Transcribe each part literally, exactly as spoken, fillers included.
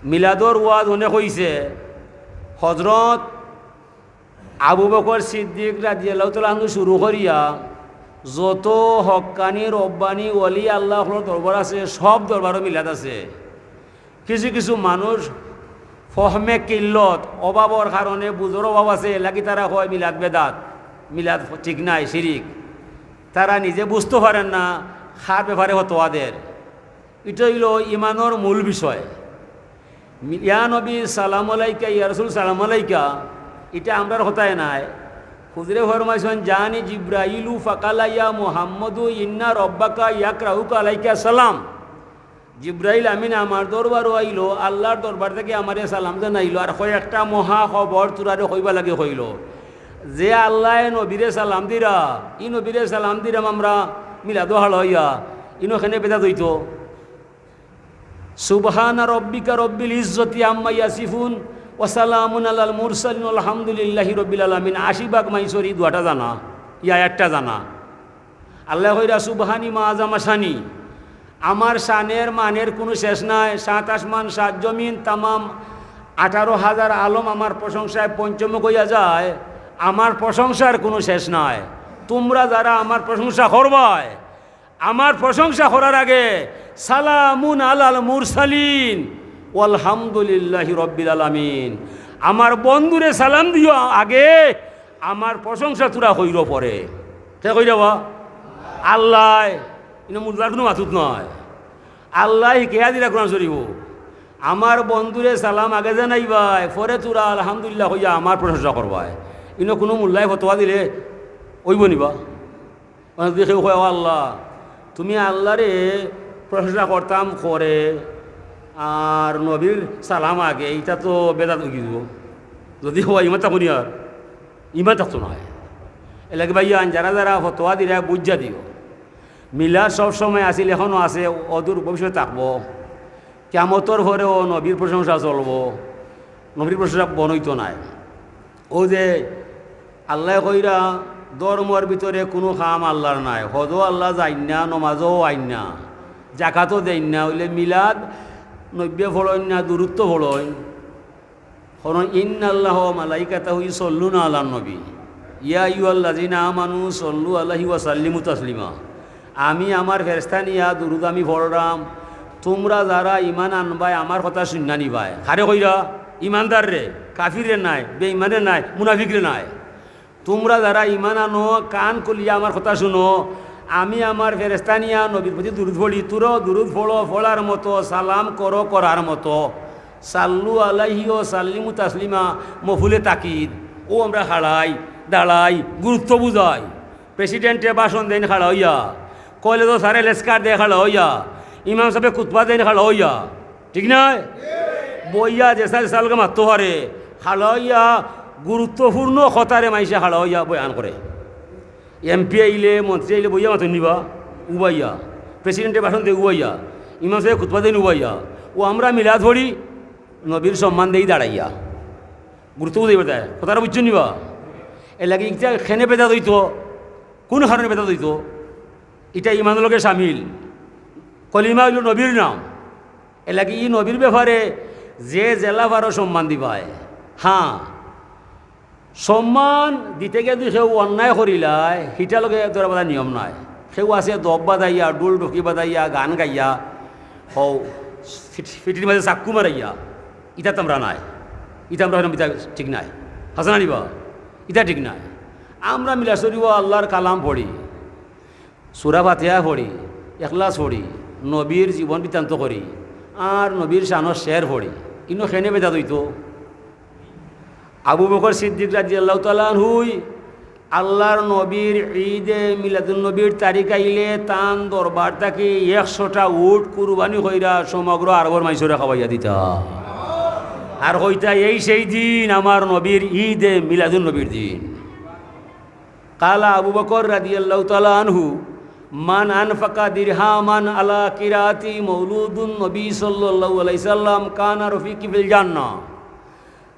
মিলাদর ওয়াজ অনেক অইছে। হজরত আবু বকর সিদ্দিক রাদিয়াল্লাহু তাআলা আনহু শুরু করিয়া যত হক্কানি রব্বানি ওলি আল্লাহ অকলর দরবার আছে, সব দরবারো মিলাদ আছে। কিছু কিছু মানুষ ফহমে কিল্লত, অভাবর কারণে বুঝর অভাব আছে, এরলাগি তারা কয় মিলাদ বেদাত, মিলাদ ঠিক নায়, শিরিক। তারা নিজে বুঝতো পারের না, কার ব্যাপারে ফতোয়া দের। ইটা অইলো ইমানর মূল বিষয়। ইয়া নবী সালাম আলাইকা, ইয়া রাসূল সালাম আলাইকা, ইটা আমরার কথায় নায়। হুজুরে ফরমাইছইন, "জানি জিব্রাইলু ফাকালা ইয়া মুহাম্মদু ইন্না রব্বাকা ইয়াকরাউকা আলাইকা সালাম।" জিব্রাইল আমিন আমার দরবারো আইলো, আল্লার দরবার থাকি আমারে সালাম জানাইলো, আর কয়েকটা মহা খবর তুরারে কইবার লাগি কইলো। যে আল্লায় নবীরে সালাম দিরা, ই নবীরে সালাম দিরাম আমরা মিলাদো হালা অইয়া, ইনো কেনে বেদাত অইতো? সুবহানা রব্বিকা রব্বিল ইজ্জতি আম্মা ইয়াসিফুন, ওয়া সালামুন আলাল মুরসালিন, ওয়াল হামদুলিল্লাহি রব্বিল আলামিন। আশি ভাগ মাইনষর ই দোয়াটা জানা, ই আয়াতটা জানা। আল্লায় কইরা, "সুবহানি মা আযামা শানি।" আমার শানের মানের কুনু শেষ নাই। সাত আসমান, সাত জমিন, তামাম আঠারো হাজার আলম আমার প্রশংসায় পঞ্চমুখ অইয়া যায়। আমার প্রশংসার কুনু শেষ নাই। তুমরা যারা আমার প্রশংসা করবায়, আমার প্রশংসা করার আগে সালামুন আলাল মুরসালিন ওয়াল হামদুলিল্লাহি রব্বিল আলামিন। আমার বন্ধুরে সালাম দিও আগে, আমার প্রশংসা তুরা কইরো পরে। কে কইরা বা? আল্লায়। ইনো মুল্লার কুনু মাতুত নায়। আল্লায় হিকাইয়া দিরা কোরআন শরীফো, আমার বন্ধুরে সালাম আগে জানাইবায়, পরে তুরা আলহামদুলিল্লাহ কইয়া আমার প্রশংসা করবায়। ইনো কুনু মুল্লায় ফতোয়া দিলে অইবো নি বা? মানে যদি কেউ কয়, "ও আল্লাহ, তুমি আল্লারে প্রশংসা করতাম করে, আর নবীর সালাম আগে, ইটা তো বেদাত অইগেলো।" যদি কয়, ইমান থাকতো নি আর, ইমান থাকতো নায়। এরলাগি ভাইয়াইন, যারা যারা ফতোয়া দিরা বুঝিয়া দিও, মিলাদ সব সময় আছিল, এখনো আছে, অদূর ভবিষ্যতে থাকবো। কিয়ামতর পরেও নবীর প্রশংসা চলবো, নবীর প্রশংসা বন্ধ অইতো নায়। অউ যে আল্লায় কইরা, ধর্মর ভিতরে কুনু কাম আল্লার নায়, হজও আল্লা যাইন না, নমাজও আইন না, জাকাতও দেইন না, অইলে মিলাদ নবীয়ে পড়ইন না, দুরুদ তো পড়ইন। কারণ, "ইন্নাল্লাহা ওয়া মালাইকাতাহু ইউসাল্লুনা আলান নবী, ইয়া আইয়ুহাল্লাযিনা আমানু সাল্লু আলাইহি ওয়া সাল্লিমু তাসলিমা।" আমি আমার ফেরেশতা নিয়া দুরুদ আমি পড়রাম, তুমরা যারা ইমান আনবায়, আমার কথা শুনিয়া নিবায়। কারে কইরা? ইমানদাররে, কাফিররে নায়, বেইমানরে নায়, মুনাফিকরে নায়। তুমরা যারা ইমান আনো, কান খুলিয়া আমার কথা শুনো, আমি আমার ফেরেশতা নিয়া নবীর প্রতি দুরুদ পড়ি, তুরাও দুরুদ পড়ো, পড়ার মতো, সালাম করো, করার মতো। সাল্লু আলাইহি ওয়া সাল্লিমু তাসলিমা, মফুলে তাকিদ। অউ আমরা খাড়াই, দাঁড়াই, গুরুত্ব বুঝাই। প্রেসিডেন্টে ভাষণ দেইন খাড়া অইয়া, কলেজো স্যারে লেকচার দেয় খাড়া অইয়া, ইমাম সাবে খুতবা দেইন খাড়া অইয়া, ঠিক নায়? বইয়া যেছা যেছা লগে মাততো পারে, খাড়া অইয়া গুরুত্বপূর্ণ কথারে মাইনষে খাড়া অইয়া বয়ান করে। এমপি আইলে, মন্ত্রী আইলে বইয়া মাতইন নি বা? উবাইয়া। প্রেসিডেন্টে ভাষণ দেয় উবাইয়া, ইমাম সাবে খুতবা দেইন উবাইয়া। অউ আমরা মিলাদ পড়ি, নবীর সম্মান দেই দাঁড়াইয়া। গুরুত্ব বুঝাইবার দায়। কথাটা বুঝছইন নি বা? এরলাগি ইটা কেনে বেদাত অইতো? কুন কারণে বেদাত অইতো? ইটা ইমানর লগে শামিল। কলিমা অইলো নবীর নাম। এরলাগি ই নবীর ব্যাপারে যে যেলা পারো সম্মান দিবায়। হ্যাঁ, সম্মান দিতে গিয়া যদি কেউ অন্যায় করিলায়, হিটার লগে ধরা বাঁধা নিয়ম নায়। কেউ আছে দফ বাজাইয়া, ঢুল ঢুকি বাজাইয়া, গান গাইয়া, হউ, ফিট-, ফিটির মাঝে চাক্কু মারাইয়া, ইটা তো আমরা নায়। ইটা আমরা অইলাম, ইটা ঠিক নায়। হাছা না নি বা? ইটা ঠিক নায়। আমরা মিলাদ শরীফো আল্লার কালাম পড়ি, সূরা ফাতিহা পড়ি, ইখলাস পড়ি, নবীর জীবন বৃত্তান্ত করি, আর নবীর শানর শের পড়ি। ইনো কেনে বেদাত অইতো? আবু বকর সিদ্দিক রাদিয়াল্লাহু তাআলা আনহুই আল্লার নবীর ঈদে মিলাদুন নবীর তারিখ আইলে তান দরবার থাকি একশোটা উট কুরবানি কইরা সমগ্র আরবর মাইনষরে খাওয়াইয়া দিতা। আর কইতা, "এই সেই দিন আমার নবীর ঈদে মিলাদুন নবীর দিন।" কালা আবু বকর রাদিয়াল্লাহু তাআলা আনহু, "মান আনফাকা দিরহামান আলা কিরাতি মাউলুদুন নবী সাল্লাল্লাহু আলাইহি সাল্লাম কানা রফিকি ফিল জান্নাহ।"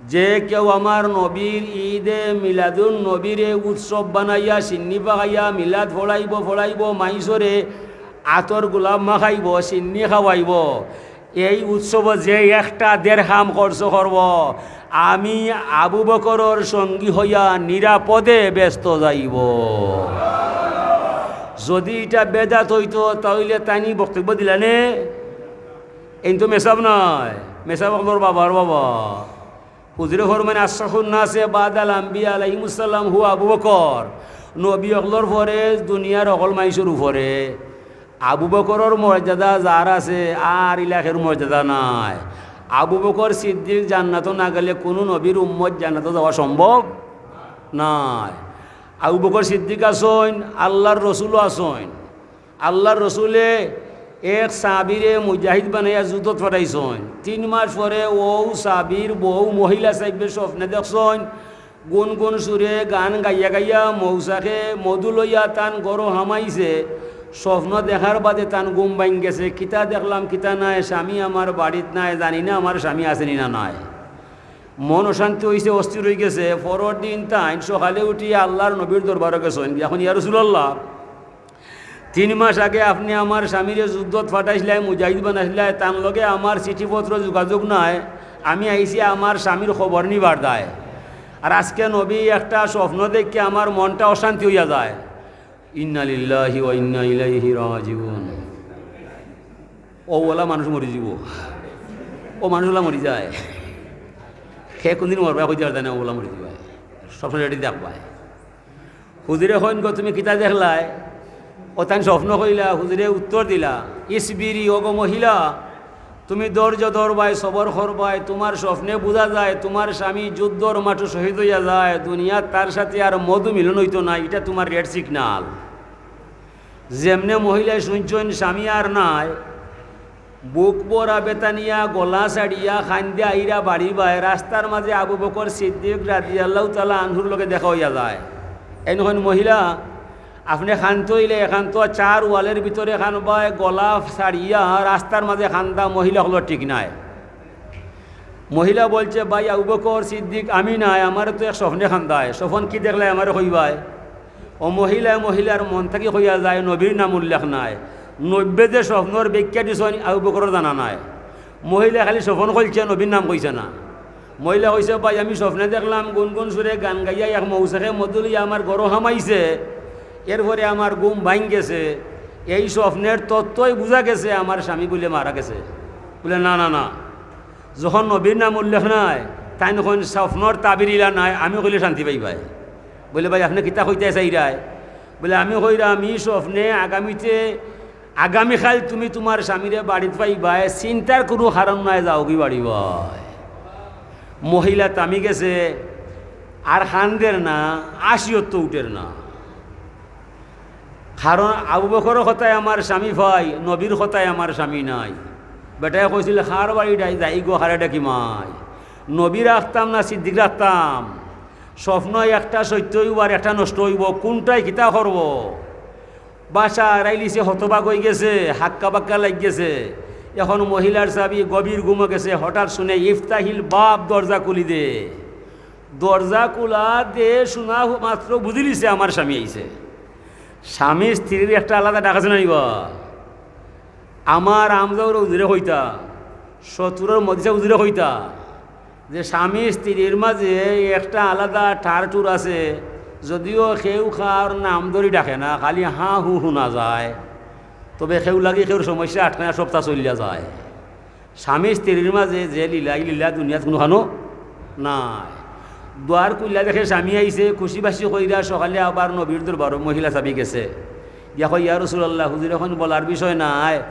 যে কেউ আমার নবীর ঈদে মিলাদুন নবীরে উৎসব বানাইয়া, শিন্নি পাকাইয়া, মিলাদ পড়াইবো, পড়াইবো, মাইনষরে আতর গোলাপ মাখাইবো, শিন্নি খাওয়াইবো, এই উৎসব যে একটা দেড়হাম খরচ করব, আমি আবু বকরর সঙ্গী হইয়া নিরাপদে বেহেস্তো যাইব। যদি ইটা বেদাত অইতো, তাইলে তাইন ই বক্তব্য দিলা নে? এইন তো মেসাব নায়, মেসাব অকলর বাবার বাবা। হুজুরে ফরমাইন, "আশরাফুন নাসে বাদাল আম্বিয়া আলাইহিমুস সালাম হু আবু বকর।" নবী অকলর পরে দুনিয়ার অকল মানষর উপরে আবু বকরর মর্যাদা যার আছে, আর ইলা কেউর মর্যাদা নাই। আবু বকর সিদ্দিক জান্নাতো না গেলে কুনু নবীর উম্মত জান্নাতো যাওয়া সম্ভব নায়। আবু বকর সিদ্দিক আছইন, আল্লার রসুলও আছইন। আল্লার রসুলে এক সাহাবিরে মুজাহিদ বানাইয়া যুদ্ধত পাঠাইছইন। তিন মাস পরে অউ সাহাবির বউ মহিলা সাহেবর স্বপ্নে দেখছইন, গুনগুন সুরে গান গাইয়া গাইয়া মৌচাকে মধু লইয়া তান ঘরো হামাইছে। স্বপ্ন দেখার বাদে তান ঘুম ভাঙ্গি গেছে। কিতা দেখলাম, কিতা নায়, স্বামী আমার বাড়িত নায়, জানি না আমার স্বামী আছে নি না নাই। মন অশান্তি অইছে, অস্থির অইগেছে। পরর দিন তাইন সকালে উঠিয়া আল্লার নবীর দরবারো গেছইন, গিয়া কইন, "ইয়া রাসুলাল্লাহ, তিন মাস আগে আপনে আমার স্বামীরে যুদ্ধত পাঠাইছলায়, মুজাহিদ বানাইছলায়, তান লগে আমার চিঠিপত্র যোগাযোগ নাই। আমি আইছি আমার স্বামীর খবর নিবার দায়। আর আজকে নবী একটা স্বপ্ন দেখিয়া আমার মনটা অশান্তি অইয়া যায়।" ইন্না লিল্লাহি ওয়া ইন্না ইলাইহি রাজিউন। অউ অলা মানুষ মরি যিবো, অউ মানুষ অলা মরি যায়। হে কুনদিন মরবায় কইতে পারতায় না, অউ অলা মরি যিবায়। স্বপ্ন রেডি দেখবায়। হুজুরে কইন গো, "তুমি কিতা দেখলায়?" অউ তাইন স্বপ্ন কইলা, হুজুরে উত্তর দিলা, "ইসবিরি, ওগো মহিলা, তুমি ধৈর্য ধরবায়, সবর করবায়, তুমার স্বপ্নে বুঝা যায় তুমার স্বামী যুদ্ধর মাঠো শহীদ অইয়া যায়, দুনিয়াত তার সাথে আর মধু মিলন অইতো নায়, ইটা তুমার red signal।" যেমনে মহিলায় শুনছইন স্বামী আর নাই, বুক ভরা বেথা নিয়া গলা ছাড়িয়া কান্দিয়া আইরা বাড়িবায়, রাস্তার মাঝে আবু বকর সিদ্দিক রাদিয়াল্লাহু তাআলা আনহুর লগে দেখা অইয়া যায়। এইন কইন, "মহিলা, আপনে কানতে অইলে একান্ত চার ওয়ালর ভিতরে কানবায়, গলা ছাড়িয়া রাস্তার মাঝে কান্দা মহিলা অকলর ঠিক নায়।" মহিলা বলছে, "ভাই আবু বকর সিদ্দিক, আমি নায়, আমারে তো এক স্বপ্নে কান্দায়। স্বপন কি দেখলায় আমারে কইবায়?" অউ মহিলায় মহিলার মন থাকি কইয়া যায়, "নবীর নাম উল্লেখ নাই।" নবীয়ে যে স্বপ্নর ব্যাখ্যা দিছইন, আবু বকরর জানা নাই। মহিলায় খালি স্বপন কইছে, নবীর নাম কইছে না। মহিলায় কইছে, "ভাই, আমি স্বপ্নে দেখলাম গুনগুন সুরে গান গাইয়া এক মৌচাকে মধু লইয়া আমার ঘরো হামাইছে, এরপরে আমার ঘুম ভাঙ্গি গেছে। এই স্বপ্নর তত্ত্বই বুঝা গেছে আমার স্বামী বুলে মারা গেছে।" বুলে, "না, না, না, যখন নবীর নাম উল্লেখ নাই, তাইন কইন স্বপ্নর তাবির ইলা নাই, আমি কইলে শান্তি পাইবায়।" বুলে, "ভাই, আপনে কিতা কইতায় চাইরায়?" বুলে, "আমি কইরাম, ই স্বপ্নে আগামীতে, আগামীকাইল তুমি তুমার স্বামীরে বাড়িত পাইবায়, চিন্তার কুনু কারণ নাই, যাওগি বাড়িবায়।" মহিলা থামি গেছে, আর কান্দের না, হাছিওত উঠের না। কারণ আবু বকরর কথায় আমার স্বামী পাই, নবীর কথায় আমার স্বামী নাই। বেটায় কইছিল, "কার বাড়ি যাই, যাই গো, কারে ডাকি মাই? নবী রাখতাম না সিদ্দিক রাখতাম? স্বপ্ন একটা সত্য অইবো আর একটা নষ্ট অইবো, কুনটায় কিতা করবো?" বাসা আড়াইলিছে, হতবাক অইগেছে, হাক্কা বাক্কা লাগিগেছে। এখন মহিলার স্বামী গভীর ঘুমো গেছে, হঠাৎ শুনে, "ইফতাহিল বাব, দরজা খুলি দে।" দরজা খুলা দে শুনা মাত্র বুঝিলিছে আমার স্বামী আইছে। স্বামী স্ত্রীর একটা আলাদা ডাক আছে না নি বা? আমার আমজাউর হুজুরে কইতা, সত্তরর মদিসা হুজুরে কইতা যে স্বামী স্ত্রীর মাঝে একটা আলাদা ঠার-ঠুর আছে, যদিও কেউ কার নাম ধরি ডাকে না, খালি হাঁ হু হুনা যায়, তবে কেউ লাগি কেউর সমস্যা আটকায় না, সবতা চলিয়া যায়। স্বামী স্ত্রীর মাঝে যে লীলা, ই লীলা দুনিয়াত কুনুখানো নাই। দুয়ার খুলিয়া দেখে স্বামী আইছে, খুশি-বাসি কইরা সকালে আবার নবীর দরবারো মহিলা চাবি গেছে। গিয়া কয়, "ইয়া রাসুলাল্লাহ, হুজুরে কইন বলার বিষয় নায়,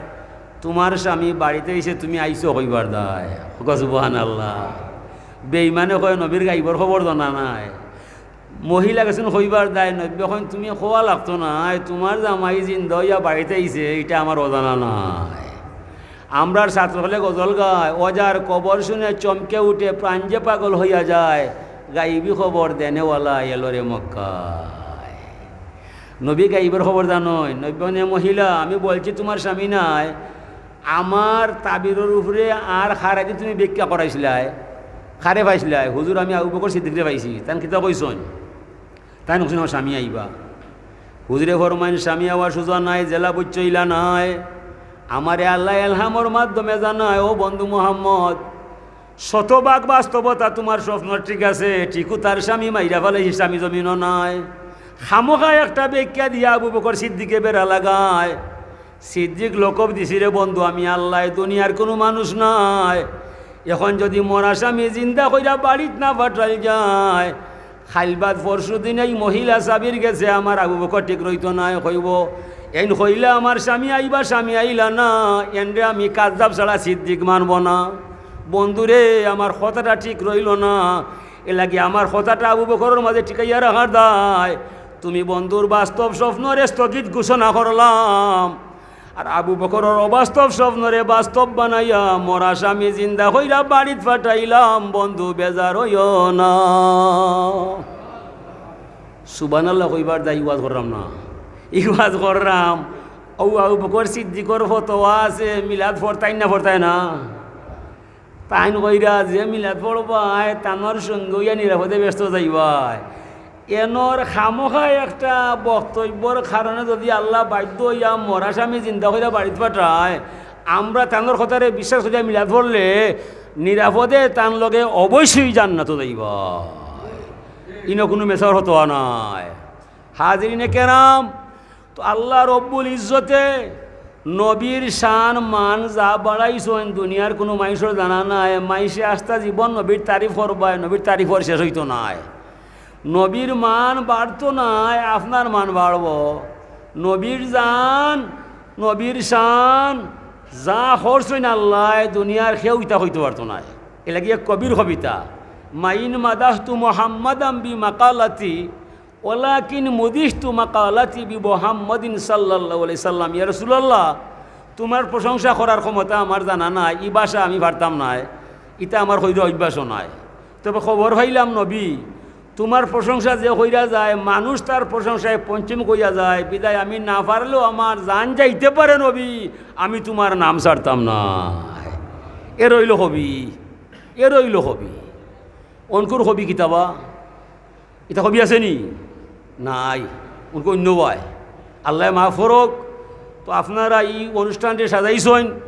তুমার স্বামী বাড়িত আইছে, তুমি আইছো কইবার দায়।" কউক্কা সুবহানাল্লাহ। বেইমানে কয়, "নবীর গাইবর খবর জানা নাই।" মহিলা গেছইন কইবার দায়, নবীয়ে কইন, "তুমি কওয়া লাগতো নায়, তুমার জামাই জিন্দা অইয়া বাড়িত আইছে, ইটা আমার অজানা নায়।" আমরার ছাত্র অকলে গজল গায়, "অজার কবর শুনে চমকে উঠে, প্রাণ যে পাগল হইয়া যায়, গাইবি খবর দেনেওয়ালা এলো রে মক্কায়।" নবী গাইবর খবর জানইন। নবীয়ে কইন, "মহিলা, আমি বলছি তুমার স্বামী নাই, আমার তাবিরর উপরে আর কারেদি তুমি ব্যাখ্যা করাইছলায়, কারে পাইছলায়?" "হুজুর, আমি আবু বকর সিদ্দিকরে পাইছি।" "তাইন কিতা কইছইন?" "তাইন কইছইন আমার স্বামী আইবা।" হুজুরে ফরমাইন, "স্বামী আওয়া সুজা নায়, যেলা বুঝছো ইলা নায়। আমারে আল্লায় এলহামর মাধ্যমে জানায়, "ও বন্ধু মুহাম্মদ, শতভাগ বাস্তবতা তুমার স্বপ্ন ঠিক আছে, ঠিকউ তার স্বামী মাইরা ফালাইছে, স্বামী জমিনো নাই।" খামোখা একটা ব্যাখ্যা দিয়া আবু বকর সিদ্দিকে বেড়া লাগায়। সিদ্দিক লকব দিছি, "রে বন্ধু, আমি আল্লায়, দুনিয়ার কুনু মানুষ নায়। এখন যুদি মরা স্বামী জিন্দা কইরা বাড়িত না পাঠাইল যায়, কাইল বাদ পরশু দিন এই মহিলা চাবির গেছে আমার আবু বকর ঠিক রইতো নায়, কইবো, 'এইন কইলা আমার স্বামী আইবা, স্বামী আইলা না, এনরে আমি কাজ্জাব ছাড়া সিদ্দিক মানবো না। বন্ধুরে, আমার কথাটা ঠিক রইলো না।' এরলাগি আমার কথাটা আবু বকরর মাঝে টিকাইয়া রাখার দায়। তুমি বন্ধুর বাস্তব স্বপ্নরে স্থগিত ঘোষণা করলাম, আর আবু বকরর অবাস্তব স্বপ্নরে বাস্তব বানাইয়া মরা স্বামী জিন্দা কইরা বাড়িত পাঠাইলাম, বন্ধু বেজার অইও না।" সুবহানাল্লাহ কইবার দায় ই ওয়াজ কররাম না, ই ওয়াজ কররাম। অউ আবু বকর সিদ্দিকর ফতোয়া আছে, মিলাদ পড়তায় না, পড়তায় না? তাইন কইরা যে মিলাদ পড়বায়, তানর সঙ্গে অইয়া নিরাপদে বেহেস্তো যাইবায়। এনর খামোখা একটা বক্তব্যর কারণে যুদি আল্লায় বাধ্য অইয়া মরা স্বামী জিন্দা কইরা বাড়িত পাঠায়, আমরা তানর কথারে বিশ্বাস করিয়া মিলাদ পড়লে নিরাপদে তান লগে অবশ্যই জান্নাতো যাইবায়। ইনো কুনু মেসার ফতোয়া নায়। হাজিরিনে কেরাম, তো আল্লাহ রব্বুল ইজ্জতে নবীর শান মান যা বাড়াইছইন, দুনিয়ার কুনু মাইনষর জানা নাই। মাইনষে আস্তা জীবন নবীর তারিফ করবায়, নবীর তারিফর শেষ অইতো নায়। নবীর মান বাড়তো নায়, আপনার মান বাড়বো। নবীর জান, নবীর শান যা করছইন আল্লায়, দুনিয়ার কেউ ইতা কইতো পারতো নায়। এরলাগি এক কবির কবিতা, "মাইন মাদাহতু মুহাম্মাদাম বি মাকালাতি, ওয়ালাকিন মুদিহতু মাকালাতি বি মুহাম্মাদিন সাল্লাল্লাহু আলাইহি সাল্লাম।" ইয়া রাসূলুল্লাহ, তুমার প্রশংসা করার ক্ষমতা আমার জানা নাই, ই ভাষা আমি পারতাম নায়, ইতা আমার কইরা অভ্যাসও নাই। তবে খবর পাইলাম নবী, তুমার প্রশংসা যে কইরা যায়, মানুষ তার প্রশংসায় পঞ্চমুখ অইয়া যায়, বিদায় আমি না পারলেও আমার জান যাইতে পারে নবী, আমি তুমার নাম ছাড়তাম নায়। এ রইল কবি, এ রইল কবি। অনকুর কবি কিতা বা? ইতা কবি আছে নি? নাই। অনকু অইন্য বায়। আল্লায় মাফ করউক। তো আপনারা ই অনুষ্ঠানরে সাজাইছইন,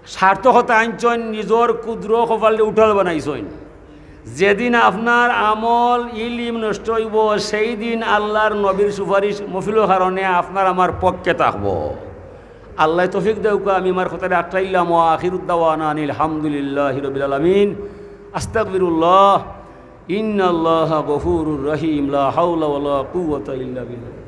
সার্থকতা আনছইন, নিজর ক্ষুদ্র কপালরে উঠাল বানাইছইন। যেদিন আপনার আমল, ইলিম নষ্ট অইবো, সেই দিন আল্লার নবীর সুপারিশ মহফিলর কারণে আপনার আমার পক্ষে থাকবো। আল্লায় তৌফিক দেউক্কা, আমি আমার কথারে আটকাইলাম। ওয়া আখিরুদ দাওয়ানা আনিল হামদুলিল্লাহি রাব্বিল আলামিন। আস্তাগফিরুল্লাহ। ইন্নাল্লাহা গফুরুর রহিম। লা হাওলা ওয়ালা কুওয়াতা ইল্লা বিল্লাহ।